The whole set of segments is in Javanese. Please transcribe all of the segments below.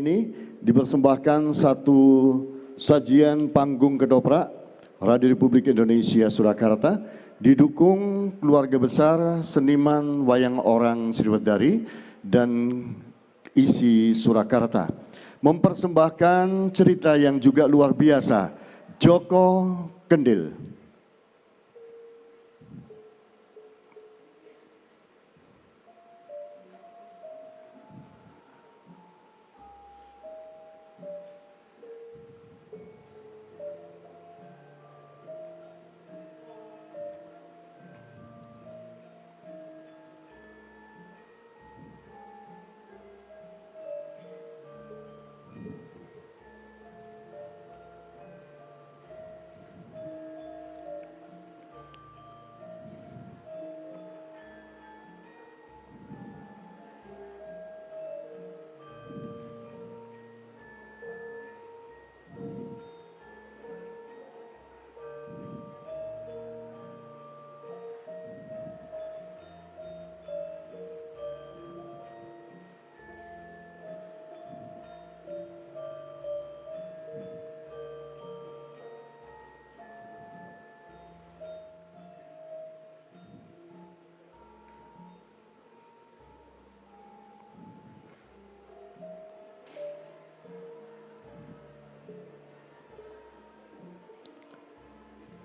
ini dipersembahkan satu sajian panggung ketoprak Radio Republik Indonesia Surakarta, didukung keluarga besar seniman wayang orang Sriwedari dan isi Surakarta. Mempersembahkan cerita yang juga luar biasa, Joko Kendil.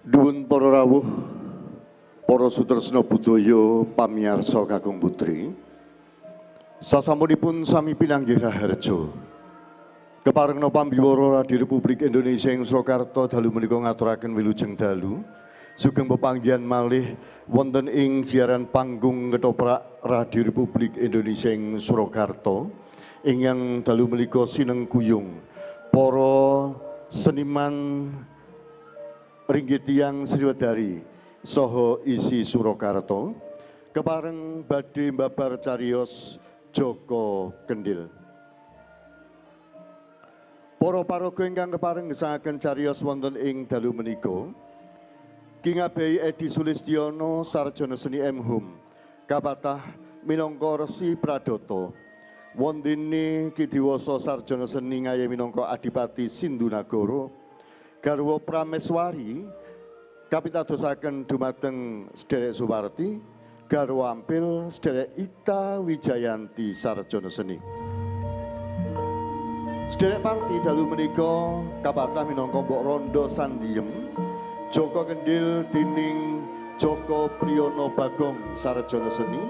Duwun para rawuh, para sutresna budaya pamiyarsa kakung putri. Sasampunipun sami pinanggih raharja. Keparengna pambiwara Radio Republik Indonesia ing Surakarta dalu menika ngaturaken wilujeng dalu. Sugeng pepanggihan malih wonten ing siaran panggung ketoprak Radio Republik Indonesia ing Surakarta. Ingkang dalu menika sinengkuyung para seniman ringgit tiyang Sriwedari saha isi Surakarta kepareng badhe mbabar cariyos Joko Kendil. Para paraga ingkang kepareng ngesangaken cariyos wonten ing dalu menika Ki Ngabehi Edi Sulistiono sarjana seni M Hum kapatah minangka Resi Pradata, wondene Ki Diwasa sarjana seni ngaye minangka Adipati Sindhunagara, garwa Prameswari kapitadosaken dumateng Sederek Suwarti, garwa ampil Sederek Ita Wijayanti sarjana seni. Sederek Parti dalu menika kapatah minangka Mbok Rondo Sandiem, Joko Kendil dening Joko Priyono Bagong sarjana seni,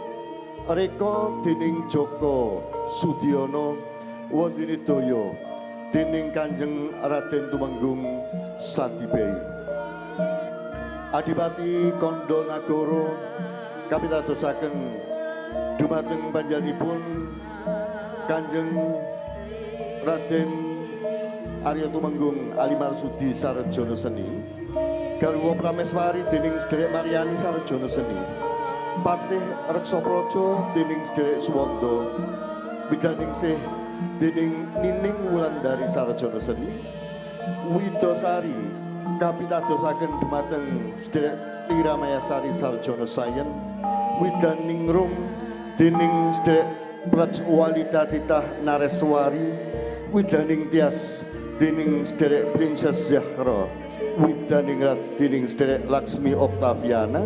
Reka dening Joko Sudiono, wondene Daya dening Kanjeng Raden Tumenggung Sadibei. Adipati Kondo Nagoro kapitadosaken dumateng panjenenganipun Kanjeng Raden Arya Tumenggung Ali Marsudi sarjana seni, garwa Prameswari dening Sederek Mariani sarjana seni, Patih Reksa Praja dening Sederek Suwanda, Widaningsih dening Nining Wulandari sarjana seni, Widosari kapitadosaken dumateng Sederek Tira Mayasari sarjana sains, Widaningrum dening Sederek Prajwalita Titah Nareswari, Widaning Tias dening Sederek Princess Zahra, Widaningrat dening Sederek Laksmi Oktaviana,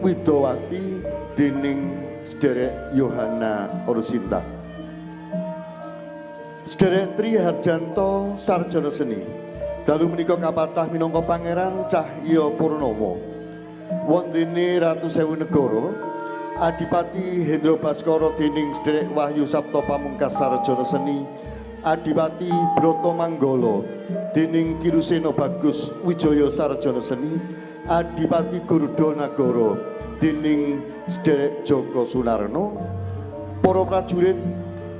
Widowati dening Sederek Yohana Orsinta. Sederek Tri Harjanto sarjana seni dalu menika kapatah minangka Pangeran Cahya Purnomo, wondene Ratu Sewu Negara, Adipati Hendro Baskara dening Sederek Wahyu Sabto Pamungkas sarjana seni, Adipati Broto Manggala dening Kirusena Bagus Wijaya sarjana seni, Adipati Gurdo Nagara dening Sederek Joko Sunarno. Para prajurit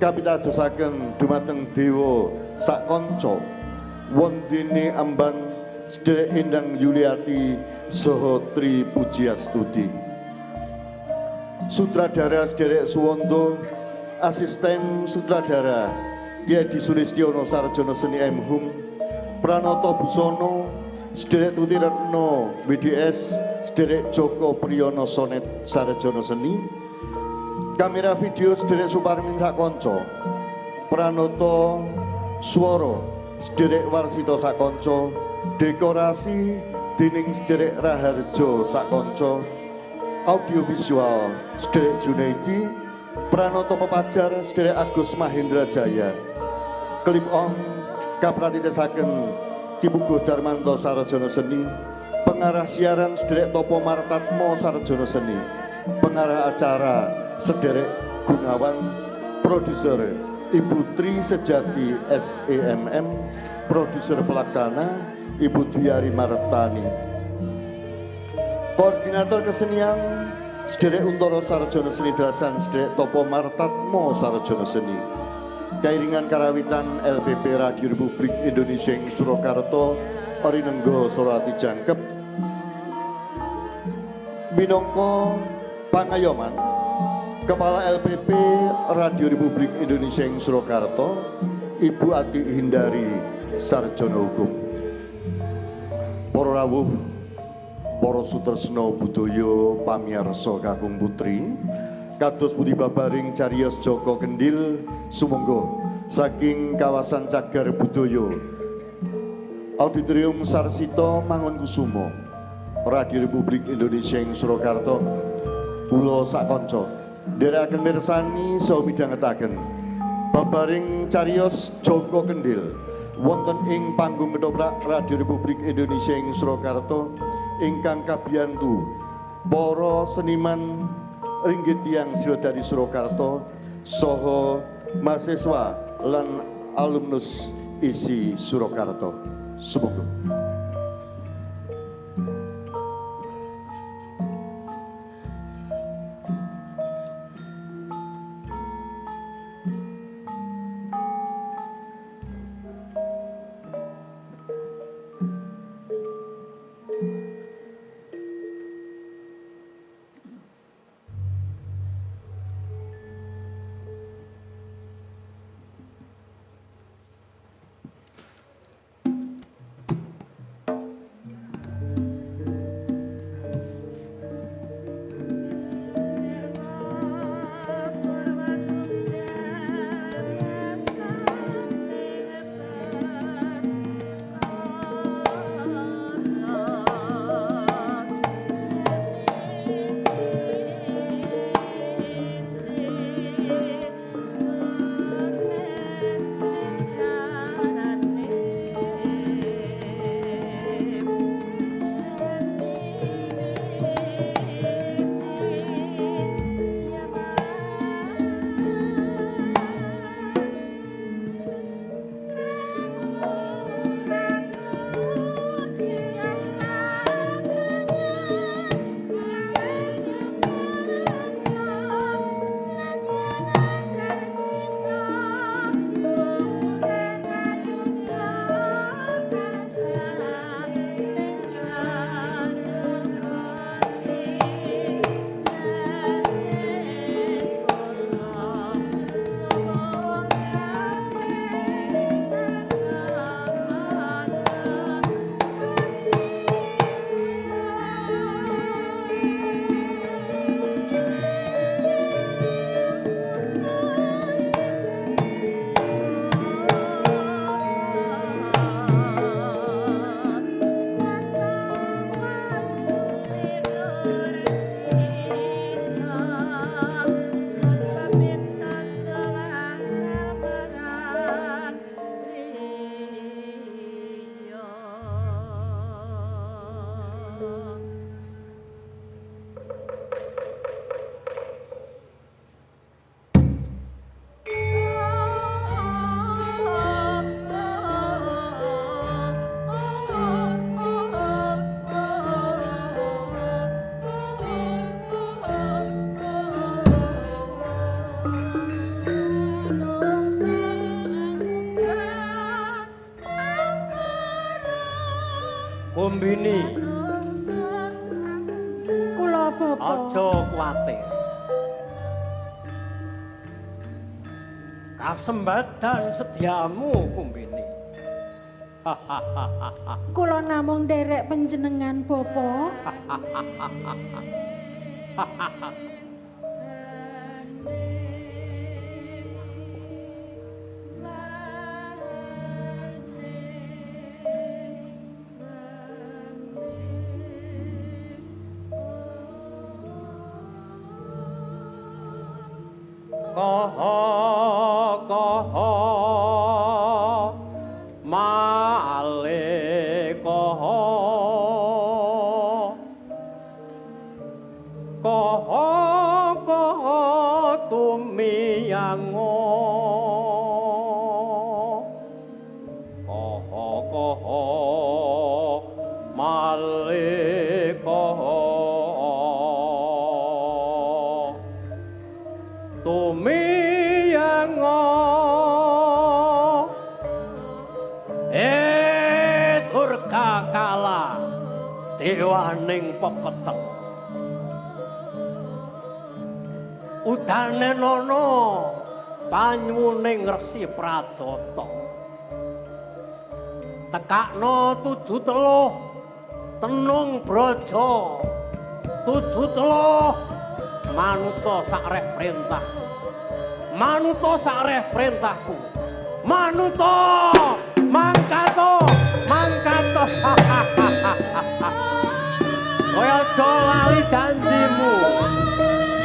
kapitadosaken dumateng Dewa Sakonco, wondene Amban Sederek Endang Yuliati saha Tri Pujiastuti. Sutradara Sederek Suwondo, asisten sutradara Edi Sulistiono sarjana seni M Hum, Pranoto Busono, Sederek Tuti Retno WDS, Sederek Joko Priyono Sonet sarjana seni, kamera video Sederek Suparmin Sakonco, Pranoto Swara Sederek Warsita Sakonco, dekorasi dening Sederek Raharjo Sakonco, audiovisual Sederek Junaidi, pranoto pepajar Sederek Agus Mahendra Jaya, klip on kapratitesaken Ki Puguh Darmanto Sarjana Seni, pengarah siaran Sederek Topo Martatmo Sarjana Seni, pengarah acara Sederek Gunawan, produser Ibu Tri Sejati SEMM, produser pelaksana Ibu Duyari Martani, koordinator kesenian Sederek Untoro Sarjana Seni Drasan Sederek Topo Martatmo Sarjana Seni, kairingan karawitan LPP Radio Republik Indonesia ing Surakarta Orinenggo Sorati Jangkep, minangka pangayoman Kepala LPP Radio Republik Indonesia ing Surakarta Ibu Ati Hindari Sarjana Hukum. Para rawuh, para sutresna budaya pamiyarsa kakung putri, kados pundi babaring cariyos Joko Kendil sumangga saking kawasan cagar budaya Auditorium Sarsito Mangunkusumo Radio Republik Indonesia ing Surakarta, kula sakanca nderekaken mirsani saha midhangetaken babaring cariyos Joko Kendil wonten ing panggung ketoprak Radio Republik Indonesia ing Surakarta ingkang kabiyantu para seniman ringgit tiyang Sriwadari Surakarta saha mahasiswa lan alumnus ISI Surakarta. Sumangga. Kumbini. Kula Bapak. Aja kuwatir. Kasembadan sediamu Kumbini. Kula namung nderek panjenengan Bapak. Koho koho male koho koho koho tumiyango koho koho male koho tumiyango Durga kala dewaning pepeteng udane nono panyuwuning Resi Pradata tekakno tuju teluh tenung braja tuju teluh manuta sakreh perintah manuta sakreh perintahku manuta mangkato mangkato. Kowe aja lali janjimu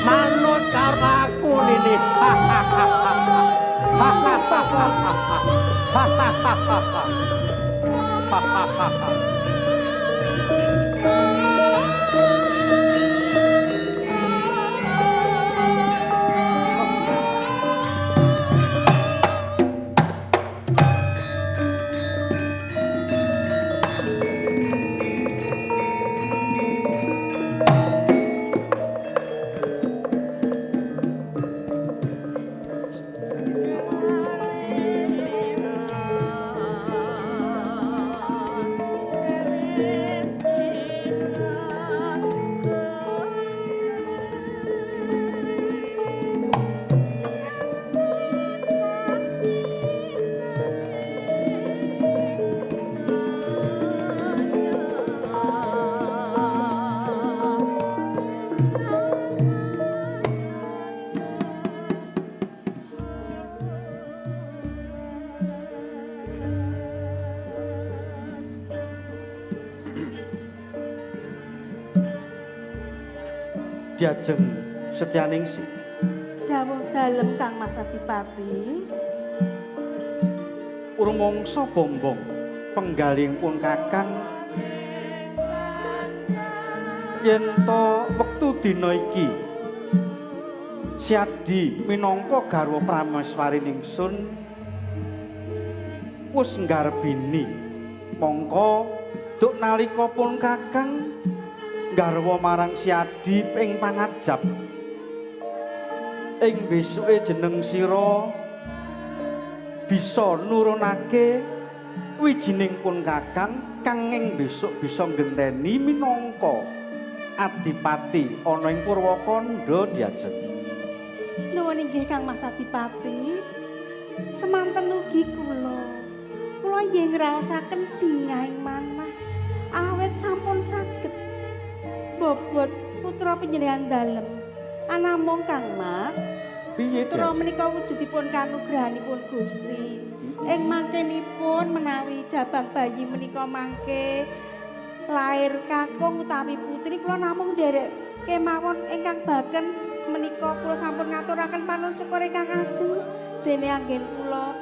manut karo aku nini. Diajeng Setyaningsih. Dawuh dalem Kang Mas Adipati. Rumangsa bombong penggalih pun Kakang yen to wektu dina iki Siadi minangka garwa prameswari ningsun wis nggarbini mongko duk nalika pun Kakang garwa marang Siadi ing pangajap ing besuke jeneng sira bisa nurunake wijining pun Kakang kang ing besuk bisa nggenteni minangka adipati ana ing Purwakandha diajeng. Nuwun inggih Kang Mas Adipati. Semanten ugi kula. Kula nggih ngraosaken bingahing manah awit sampun saged bobot putra panjenengan dalem. Anamung Kang Mas, piye putra menika wujudipun kanugrahanipun Gusti. Ing mangkenipun menawi jabang bayi menika mangke lair kakung utawi putri kula namung nderek kemawon ingkang baken menika kula sampun ngaturaken panuwun syukur ingkang ageng dene anggen kula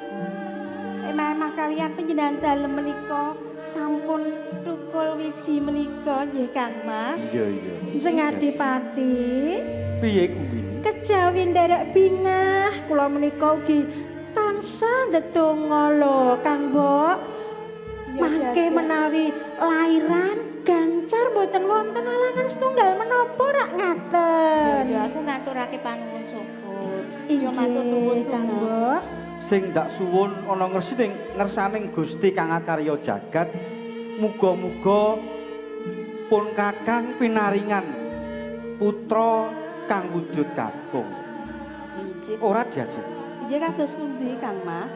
emah-emah kaliyan panjenengan dalem menika sampun tukul wiji menika nggih Kang Mas. Iya iya. Jeng Adipati. Piye kuwi? Kejawi nderek bingah kula menika ugi tansah ndedonga lho Kang Mbok. Mangke menawi lairan gancar mboten wonten alangan setunggal menapa rak ngaten. Ya aku ngaturake panuwun syukur. Ya matur nuwun Kang Mbok. Sing ndak suwun ana ngersaning Gusti kang akarya jagat, muga-muga pun Kakang pinaringan putra kang wujud kakung. Ora diajeng. Inggih kados pundi Kang Mas?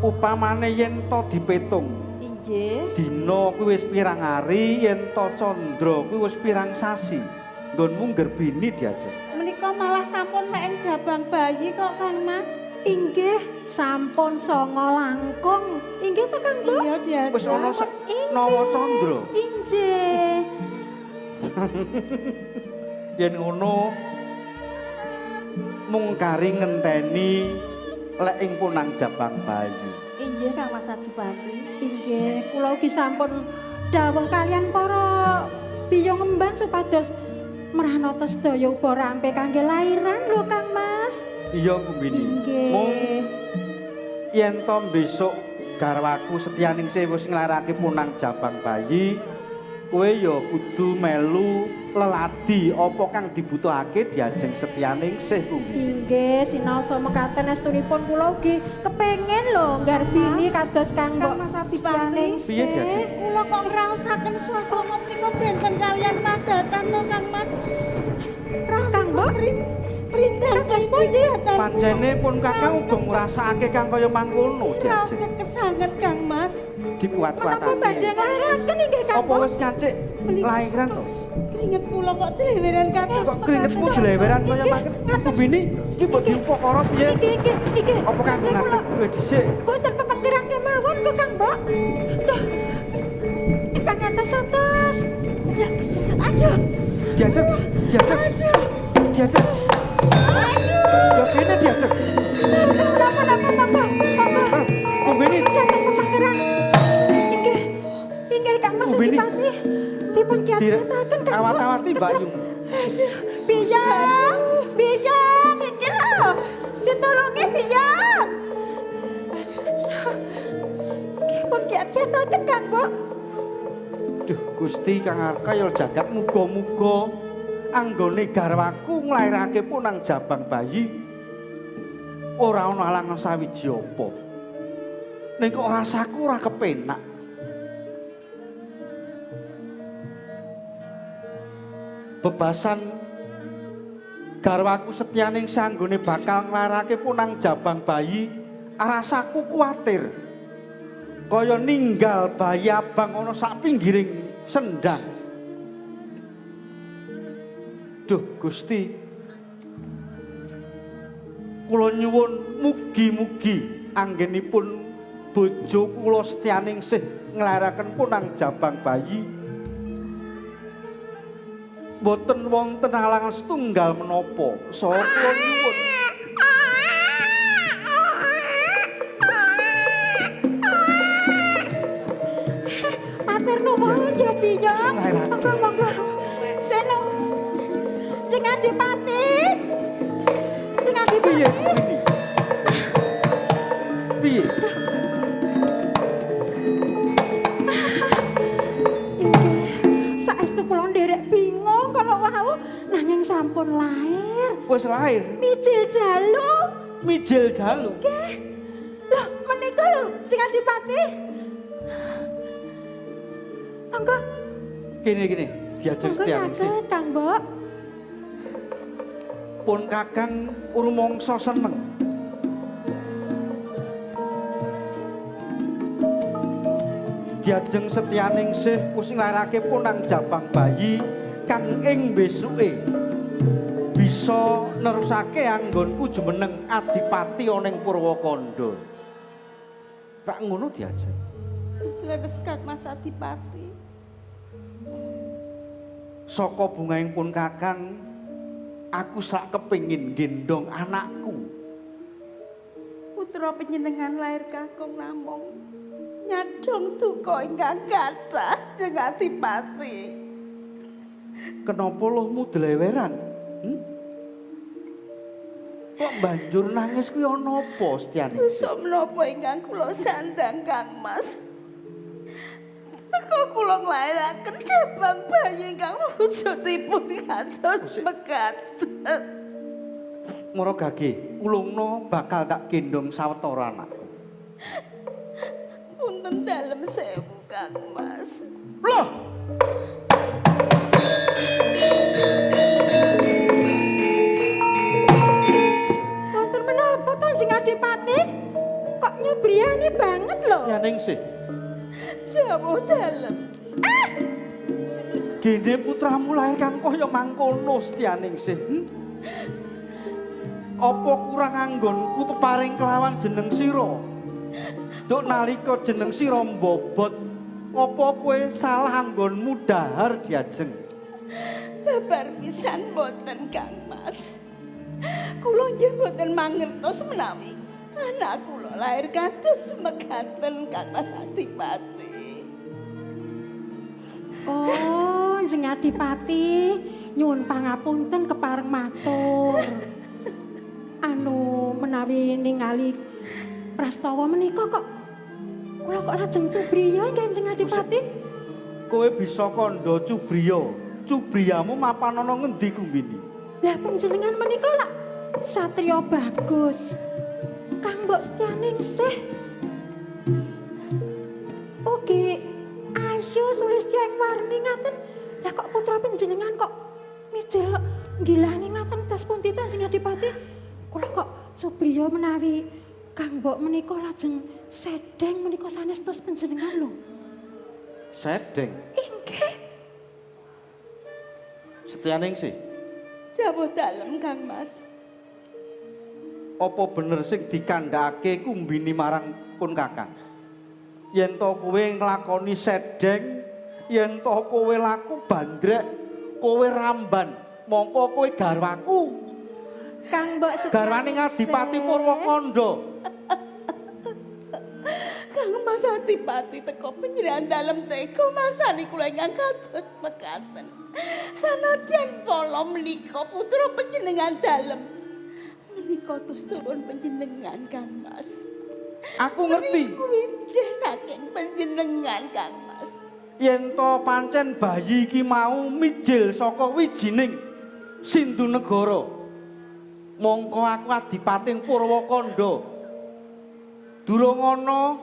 Upamane yen to dipetung, inggih. Dina kuwi wis pirang ari, yen to candra kuwi wis pirang sasi. Nggonmu nggerbini diajeng. Menika malah sampun mek jabang bayi kok Kang Mas. Inggih, sampun 9 langkung. Inggih to Kang Bu? Iya, diajeng. Wis ana nawa candra. Inggih. Yen ngono Mung kari ngenteni lek ing punang jabang bayi. Inggih Kang Mas Adipati. Inggih, kula ugi sampun dawuh kalian para biyung ngemban supados mranata sedaya uba rampe kangge lairan lho Kang Mas. Iya Kumbini. Inggih. Mung yen to besok garwaku Setyaningsih wis nglairake punang jabang bayi, kowe ya kudu melu leladi apa kang dibutuhake diajeng Setyaningsih Kumbini. Inggih, sinaosa mekaten estunipun kula ugi kepengin lho nggarbini kados Kang Kang Mas Adipati. Piye diajeng? Kula kok ngraosaken swasana menika benten kalian padatan to Kang Mas. Kang Mbok Perintah kados pundi? Pancene pun Kakang uga ngrasakake kang kaya mangkono Raos diajeng. kekesanget Kang Mas. Menapa Dikuat-kuatake. badhe nglairaken inggih Kang Apa Mbok? wis ngacik lairan to? Keringet kula kok dleweran kados Kok keringetmu dleweran kaya mangken? Kumbini iki mbok diupakara piye? Iki iki iki. Apa kanggo ngadeg kowe dhisik? Boten pepengkiran kemawon kok Kang Mbok. Duh. Ingkang atos-atos. Aduh. Diajeng, diajeng. Diajeng. Ya kene diajeng. Napa napa napa. Napa. Kumbini. Dateng pepengkiran. Inggih. Inggih Kang Mas Kumbini. Adipati. Dipun kiat-kiataken Kang Mbok. Awat-awati Mbak Yu. Biyang, biyang, iki lho. Ditulungi biyang. Pun kiat-kiataken Kang Mbok. Duh Gusti Kang Arka ya jagat muga-muga anggone garwaku nglairake punang jabang bayi ora ana alangan sawiji apa. Ning kok rasaku ora kepenak. Bebasan garwaku Setyaning sanggone bakal nglairake punang jabang bayi, rasaku kuwatir. Kaya ninggal bayi abang ana sak pinggiring sendang. Duh Gusti, kula nyuwun mugi-mugi anggenipun bojo kula Setyaningsih nglairaken punang jabang bayi boten wonten halangan setunggal menapa. Saha kula nyuwun. Matur nuwun ya biyang. Monggo monggo. Seno. Sing Adipati. Sing Adipati. Piye ini? Piye? Inggih. Saestu kula nderek bingung kalau wau nanging sampun lair. Wis lair. Mijil jalu. Mijil jalu. Nggih. Loh, menika lho sing Adipati. Monggo. Kene kene diajeng Monggo Setyaningsih. saged Kang Mbok. Pun Kakang rumangsa seneng. Diajeng Setyaningsih wis nglairake punang jabang bayi kang ing besuke bisa nerusake anggonku jumeneng adipati ana ing Purwakanda. Rak ngono diajeng. Leres Kang Mas Adipati. Saka bungahing pun Kakang, aku sak kepingin gendong anakku. Putra panjenengan lair kakung namung nyadong duka ingkang kathah Jeng Adipati. Kenapa lohmu dleweran? Kok banjur nangis kuwi ana apa Setyaningsih? Dosa menapa ingkang kula sandang Kang Mas? Kok kula nglairaken jabang bayi ingkang wujudipun kados mekaten. Mara gage, ulungno bakal tak gendong sawetara anakku. Punten dalem sewu Kang Mas. Loh! Wonten menapa to sing Adipati? Kok nyubriyani banget lho. Setyaningsih. Dawuh dalem. Ah! Gene putramu lahir kang kaya mangkono Setyaningsih. Apa kurang anggonku peparing kelawan jeneng sira? Duk nalika jeneng sira mbobot, apa kowe salah anggonmu dahar diajeng? Babar pisan mboten Kang Mas. Kula Nggih mboten mangertos menawi anak kula lahir kados mekaten Kang Mas Adipati. Oh, Njeng Adipati, nyuwun pangapunten kepareng matur. Anu menawi ningali prastawa menika kok kula kok lajeng cubriya nggih Njeng Adipati? Kowe bisa kandha cubriya. Cubriyamu mapan ana ngendi Kumbini? Lah panjenengan menika lak satriya bagus. Kang Mbok Setyaningsih. Ugi ayu Sulistya ing warni ngaten. Lah kok putra panjenengan kok mijil gilani ngaten tas pundi ta Njeng Adipati? Kula kok cubriya menawi Kang Mbok menika lajeng sedeng menika sanes tos panjenengan lho. Sedeng? Inggih. Setyaningsih. Dawuh dalem Kang Mas. Apa bener sing dikandhakake Kumbini marang pun Kakang? Yen to kowe nglakoni sedeng, yen to kowe laku bandrek, kowe ramban, mongko kowe garwaku. Kang Mbok Setyaningsih. Garwane Adipati Purwakandha. Kang Mas Adipati teko penyerahan dalem tega masani kula ingkang kados mekaten. Sanadyan pala menika putra panjenengan dalem. Menika turun panjenengan Kang Mas. Aku ngerti. Wijih saking panjenengan Kang Mas. Yen to pancen bayi iki mau mijil saka wijining Sindhu Negara. Mongko aku Adipating Purwakandha. Durung ana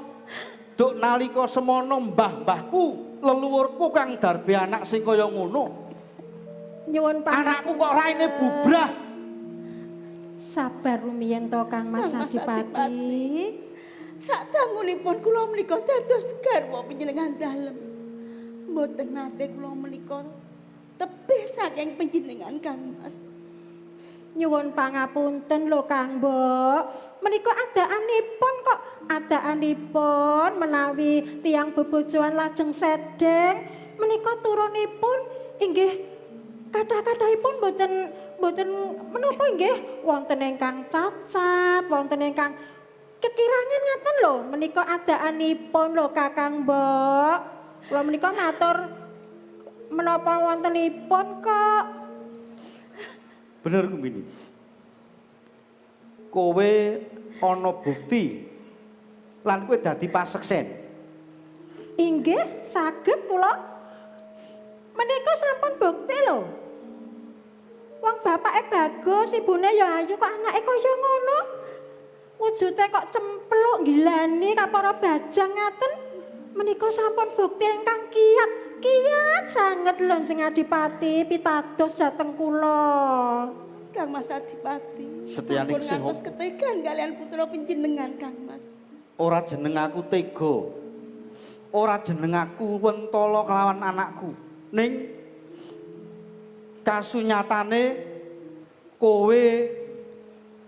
duk nalika semono mbah-mbahku, leluhurku kang darbe anak sing kaya ngono. Nyuwun anakku kok raine bubrah. Sabar rumiyin to Kang Mas Adipati. Sadangunipun kula menika dados garwa panjenengan dalem. Mboten nate kula menika tebih saking panjenengan Kang Mas. Nyuwun pangapunten lho Kang Mbok. Menika adaanipun kok adaanipun menawi tiyang bebojoan lajeng sedeng menika turunipun inggih kathah-kathahipun mboten menapa nggih wonten ingkang cacat, wonten ingkang kekirangan ngaten lho. Menika adaanipun lho Kakang Mbok. Kula menika matur menapa wontenipun kok. Bener Kumbini. Kowe ana bukti lan kowe dadi paseksen. Inggih, saged kula. Menika sampun bukti lho. Wong bapake bagus, ibune ya ayu kok anake kaya ngono. Wujude kok cempluk gilani kapara bajang ngaten. Menika sampun bukti ingkang kiat. Kiat sanget lho Njeng Adipati pitados dhateng kula. Kang Mas Adipati. Setyaningsih sampun ngantos ketegan kalian putra panjenengan Kang Mas. Ora jeneng aku tega. Ora jeneng aku wentala kelawan anakku. Ning kasunyatane kowe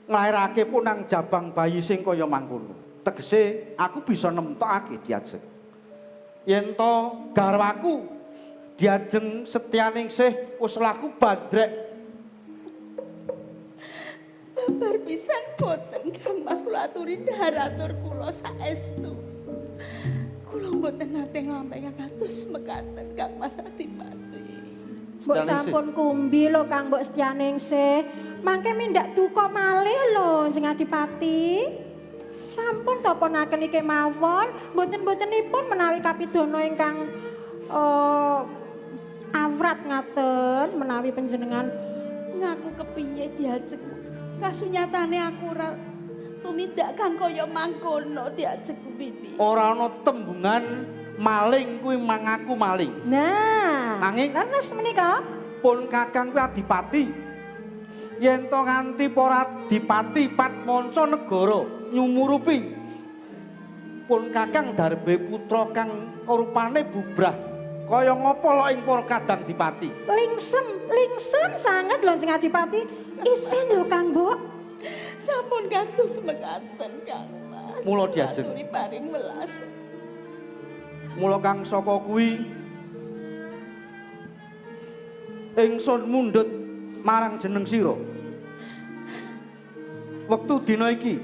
nglairake punang jabang bayi sing kaya mangkono. Tegese aku bisa nemtokake diajeng. Yen to garwaku diajeng Setyaningsih wis laku bandrek. Babar pisan boten Kang Mas kula aturi dhahar atur kula saestu. Kula mboten nate nglampahi kados mekaten Kang Mas Adipati. Mbok sampun kumbi lho Kang Mbok Setyaningsih. Mangke mindak duka malih lho Njeng Adipati. Sampun toponaken iki mawon, mboten-mbotenipun menawi kapidana ingkang awrat ngaten menawi panjenengan ngaku kepiye diajeng. Kasunyatane aku ora tumindak kang kaya mangkono diajeng Kumbini. Ora ana tembungan maling kuwi mangaku maling. Nah, nanging leres menika pun Kakang kuwi adipati. Yen to nganti para adipati patmanca negara nyumurupi pun Kakang darbe putra kang rupane bubrah kaya ngapa lho ing para kadang dipati. Lingsem, lingsem sanget lho Njeng Adipati. Isin lho Kang Mbok. Sampun kados mekaten Kang Mas. Mula diajeng paring welas. Mula kang saka kuwi ingsun mundhut marang jeneng sira. Wektu dina iki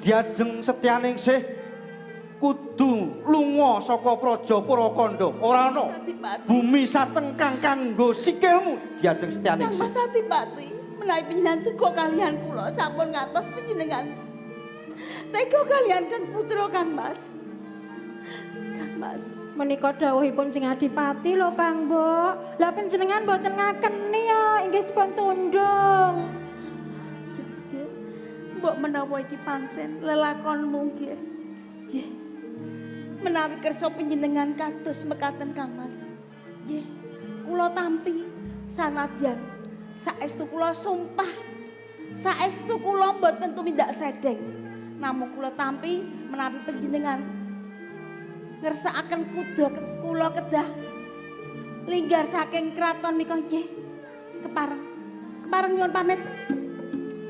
Diajeng Setyaningsih kudu lunga saka Praja Purwakanda. Ora ana bumi sacengkang kanggo sikilmu Diajeng Kang Setyaningsih. Mas Adipati, menawi panjenengan duka kalian kula sampun ngantos panjenengan. Tega kalian Kang Putra Kang Mas. Kang Mas, Menika dawuhipun sing Adipati lho Kang Mbok. Lah panjenengan mboten ngakeni ya, inggih dipun tundung. Nggih. Mbok menawa iki pancen lelakonmu nggih. Nggih. Menawi kersa panjenengan kados mekaten Kang Mas. Nggih. Kula tampi sanadyan saestu kula sumpah. Saestu kula mboten tumindak sedeng. Namung kula tampi menawi panjenengan ngersakaken kuda kula kedah linggar saking kraton nika nggih. Kepareng. Kepareng nyuwun pamit.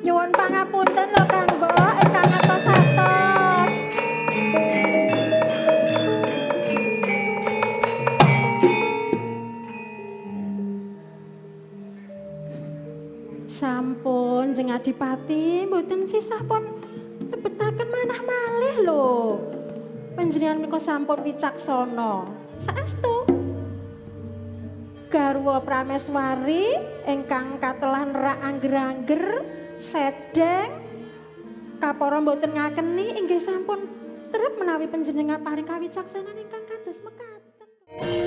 Nyuwun pangapunten lho Kang Mbok ingkang atos-atos. Sampun sing Adipati mboten sisah pun lebetaken manah malih lho. Panjenengan menika sampun wicaksana. Saestu. Garwa Prameswari ingkang katelah nerak angger-angger sedeng kapara mboten ngakeni inggih sampun trep menawi panjenengan paring kawicaksanan ingkang kados mekaten.